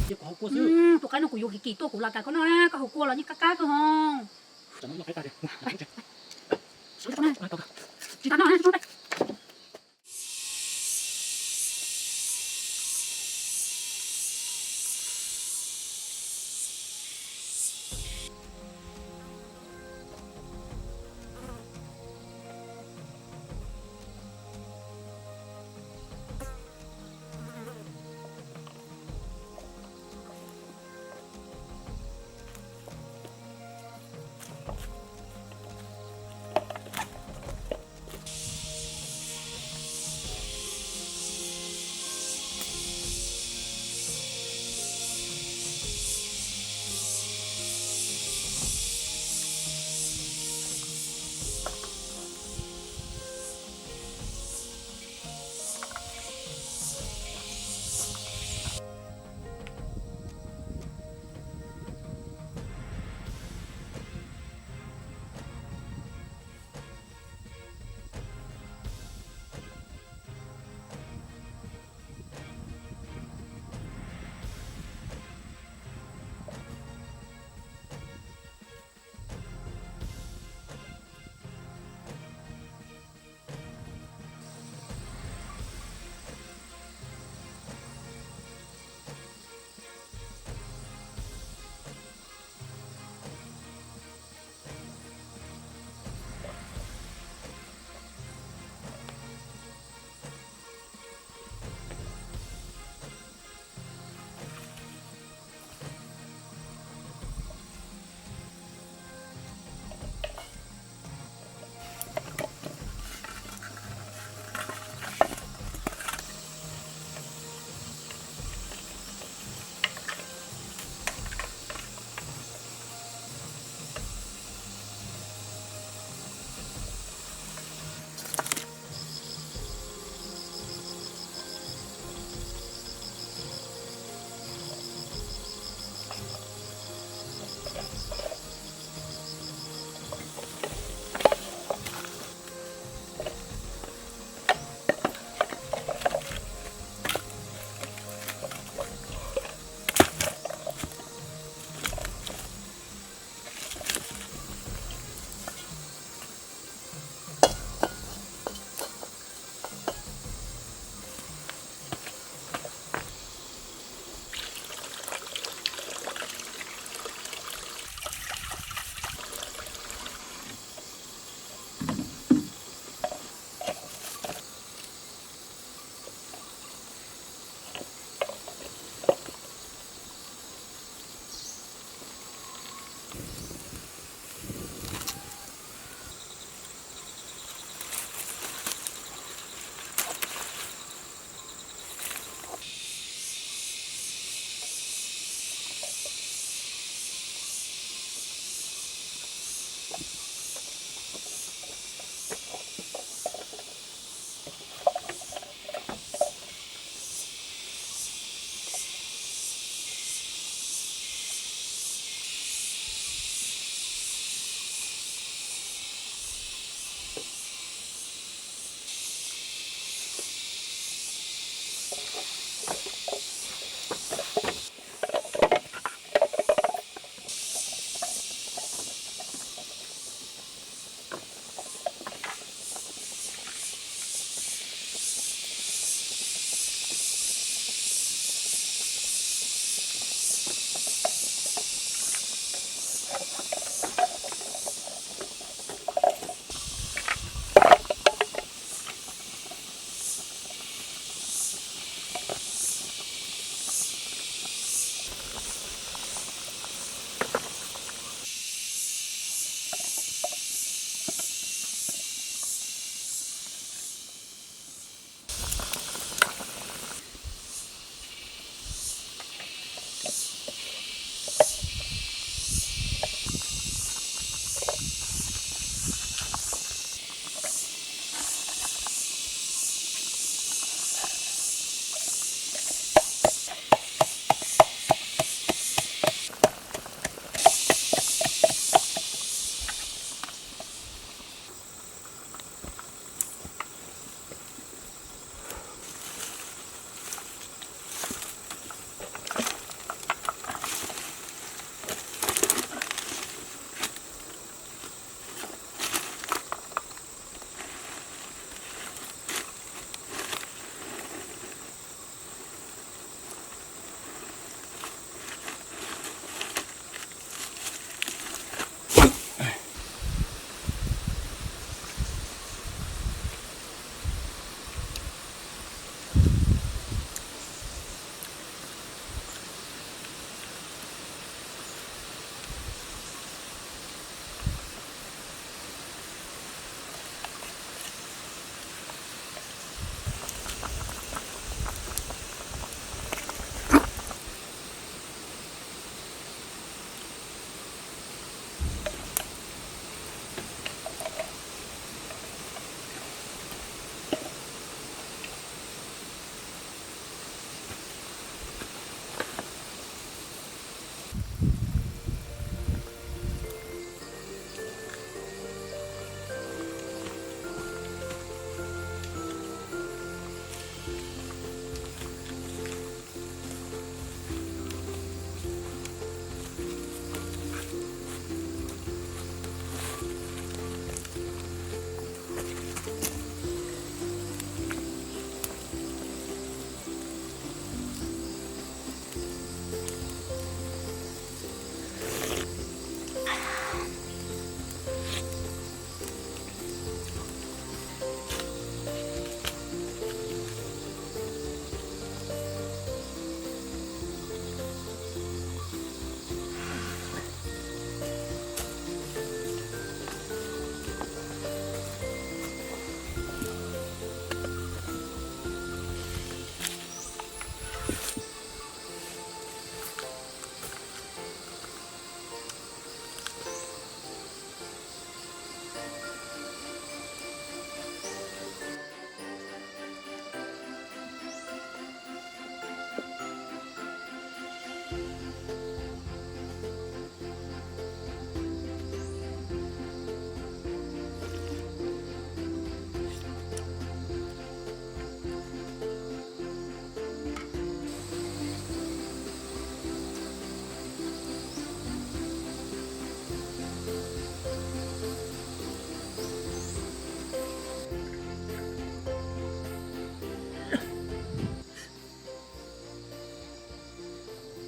Tus qaib no kuv yuav kim kim tuaj kuv los kam koj noj, koj haus kua los yeej qab qab kawg ho. Tsis tau noj.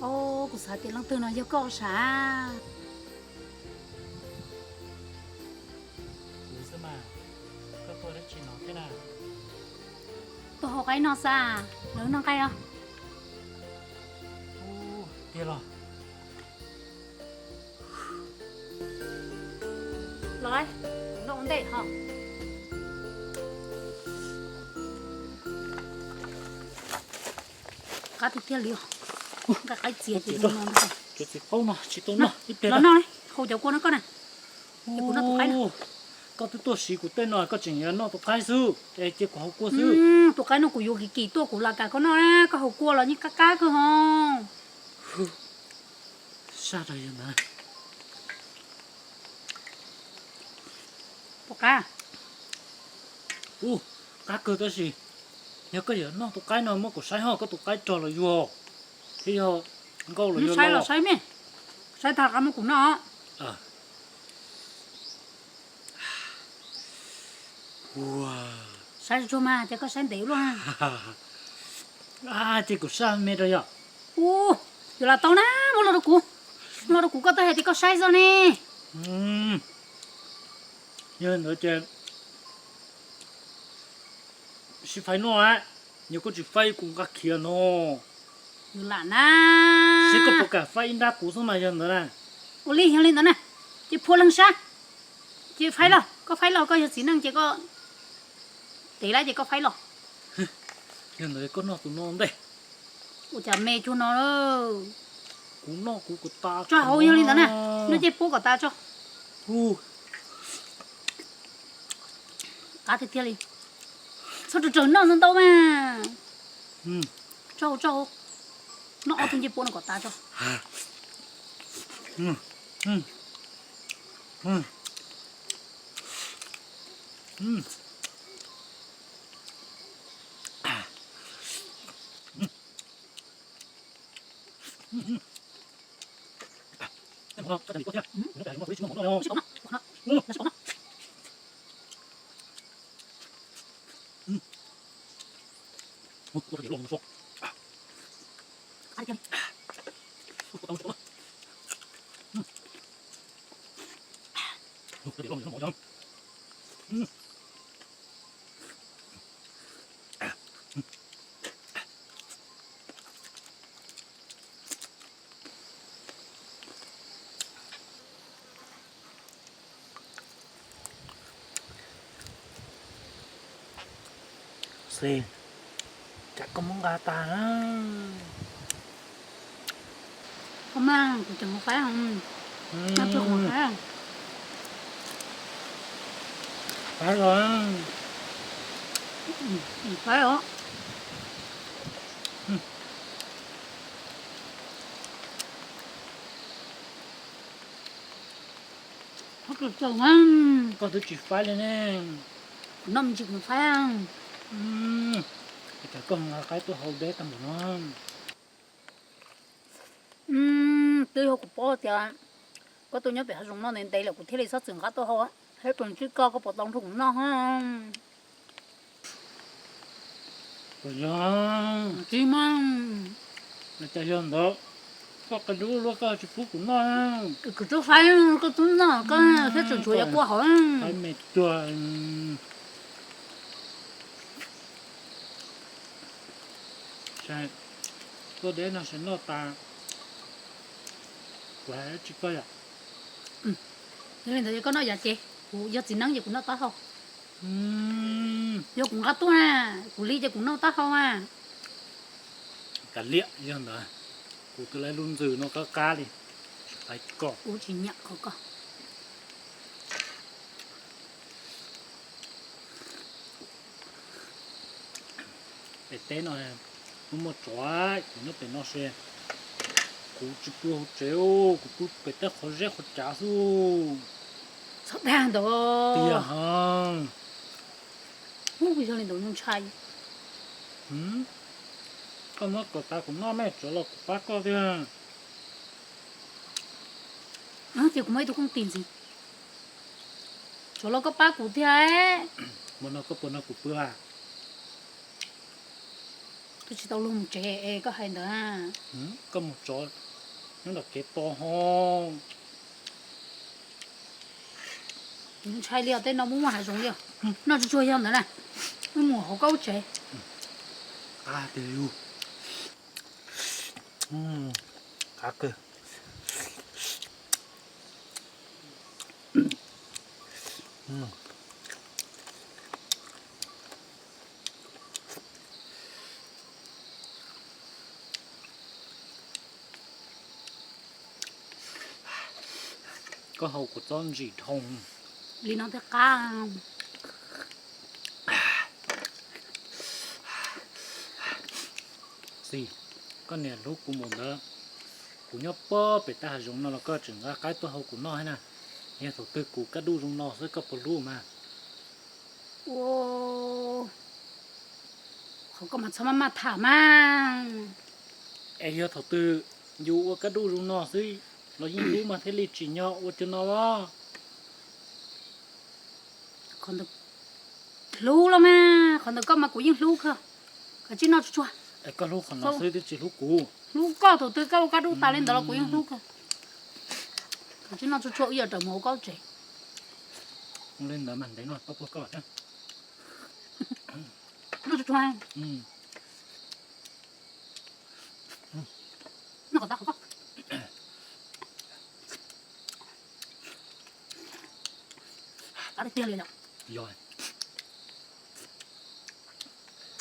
Au, kuv xav tias leej twg no yog koj sav. Kuv xwb mas, koj tuaj dab tsi no thiab na? Tuaj hau qaib noj xwb, lawv noj nqaij os. Ub, tiag los? Los, noj ua ntej ho. Qab tiag tiag li, nqaij qaib txias ces no. Cov txiv qaub no tsis tau noj ib pliag los noj, hau cov kua no koj na. Es kuv noj tus qaib no. Koj twb tuaj siv kuv tej no koj tseem yuav noj tus qaib xwb es cia kuv hau kua xwb. Tus qaib no kuv yuav kim kim tuaj kuv lam kam koj noj na, koj hau kua los yeej qab qab kawg ho. Saj rau yog ntawd. Tus qaib. Ub, qab kawg tab sis yog koj yuav noj tus qaib no muab kuv saib ho, koj tus qaib rog los yuag thiab yog nkauj los yuag los. Saib los saib me, saib tag qab muab kuv noj. Saib tsuag mas ces koj saib ntev luaj. Ces kuv saj me rau yog. Ub, yuav lam tau na, muab los rau kuv. Muab los rau kuv, koj twb hais tias koj saib xwb ne. Yog li ntawd ces sib faib noj, yog koj tsis faib kuv nqa khiav no. Yuav lam na. Seb koj puas kam faib ib nrab kuv xwb mas yog ntawd na. Ua li yog li ntawd na, ces phua leeg sab. Ces faib los, koj faib los, koj yog txiv neej ces koj tev lawm ces koj faib los. Yog ntawd koj noj tus no ntej. Ua cas me cuag no. Kuv noj kuv kom tas. Tso hauv yog li ntawd na, noj cej puab kom tas tso. Qab tiag tiag li. Txhob raws raws noj ntau ntau mas. Tso hauv, tso hauv. Noj ob tug ncej puab no kom tas tso. Xi, cas koj muab nqa tag na. Koj mas kuv tseem mus faib, faib os. Faib os. Koj twb tsis faib li ne. Kuv noj me ntsis kuv faib. Cas koj nqa qaib tuaj hau deb tag npaum no. Twb yog kuv paub tias koj tuaj nyob pem hav zoov no ntev ntev lawm kuv thiaj li txhob txwm nqa tuaj hau. Thiab tus ntsib koj, koj puas tau nrog kuv noj ho? Puas yog? Tsis mas. Cas yog ntawd, koj qe lub luaj koj tsis pub kuv noj. Kuv twb faib, koj twb noj, koj thiab tseem tshuav yav kua hauv. Faib me tuag. Tuaj deb no sawv noj tas, kuv hais dab tsi koj yom? Yog li ntawd yog koj noj yav ces kuv yog txiv neeb ces kuv noj taub hau. Yog kuv nqa tuaj na, kuv li ces kuv noj taub hau a. Kav liam, yog ntawd kuv twb lawv lub ntxwg no qab qab li, tsis faib koj. Kuv tsis nyiam qhov koj. Pem teb no muaj muaj tsov, kuv nyob pem no se kuv tsis pw hauv tsev, kuv pw pem tej qhov zeb qhov cav xwb. Txhob dag ntawd. Tiag ho. Yog li ntawd ntshai. Koj muab kom tas kuv noj me, tsov los kuv pab koj tiag. Ces kuv muaj ib tug kooj tis ntxiv. Tsov los koj pab kuv tiag. Mus no koj puas nrog kuv pw a? Twb tsis tau luag mus tsev es koj hais ntawd. Koj mus tsov nyob nram kev pov ho. Ntshai li os, tej no muaj muaj hav zoov li os. Noj tsuag tsuag yog ntawd na. Wb mus hauv koj lub tsev. Qab tiag li. Qab kawg. Koj haus kuv txob ntsim dhau li no thiaj qab. Xis, koj niam hlub kuv mus ntawd, kuv nyob pob pem tab hav zoov no los koj tseem nqa qaib tuaj hau kuv noj thiab na. Yog thaum twg kuv kaj duj zoo no xwb koj puas hlub mas? Ua, qhov koj mas txhob maj maj tham mas. Es yog thaum twg yus ua kaj duj zoo no xwb los yeej hlub mas thiaj li tsim nyog ua cov no los. Qhov ntawd hlub los mas, qhov ntawd koj mas kuv yeej hlub kawg. Koj tsis noj tsuag tsuag. Es koj hlub qhov no xwb twb tsis hlub kuv. Hlub koj, thaum twg koj ua kaj duj tas li ntawd los kuv yeej hlub kawg. Koj tsis noj tsuag tsuag, wb yuav raws mus ua koj tsev. Ua li ntawd mas ntev no tau puag koj thiab. Noj tsuag tsuag. Noj kom tag qhov koj. Qab tiag tiag li yom. Yog.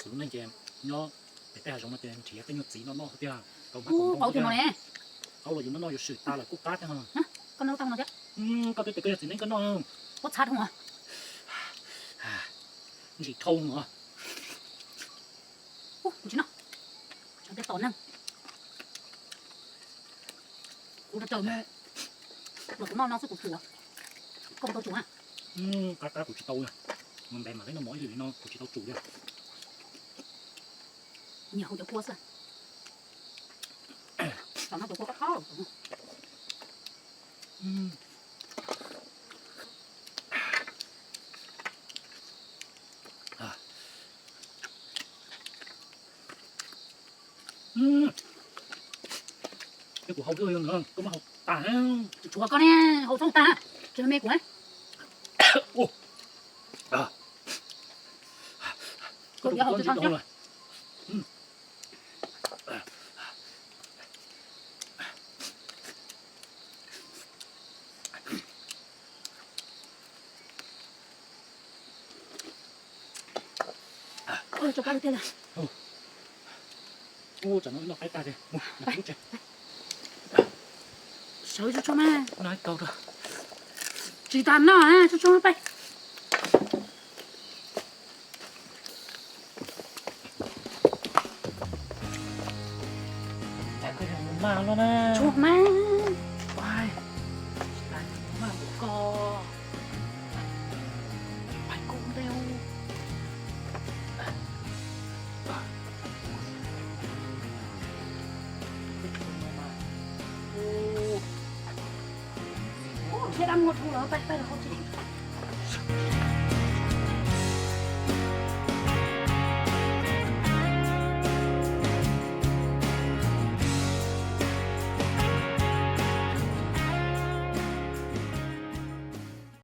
Kuv lub neej ces nyob pem tej hav zoov no ces nrhiav tej nyuag txiv no noj xwb tiag. Tau hmab kaus ntoo tiag no ne. Qaub los yus noj noj yuav swm tas lawm kuj qab thiab. Koj noj tau no thiab. Koj twb tias koj yog txiv neej koj noj. Ua txhav dhau. Ntsim dhau no. Kuv tsis noj. Tshav tej tom neeg. Kuv raws mus los kuv noj no xwb kuv tsum. Koj tau tsum a? Qab qab kuv tsis tau. Npem mas leb noj mov ib yam li no kuv tsis tau tsum li. Nyiam haus cov kua xwb. Tom no cov kua qab qab. Kuv haus, koj muab haus tag. Tshuav koj ne, haus txhob tag, tsis me kuv. Koj yuav haus tsis tag. Ua, tsau kab tiag tiag. Ua, tsam no noj qaib tag tiag. Sawv tsuag tsuag mas. Noj ib kaug rau. Tsis tas noj, tsuag tsuag peb. Tsuag mas. Maj npaum ko. Pais kub ntej. Thiab dab muag dhau lawm, pais pais lawm hauv tsev.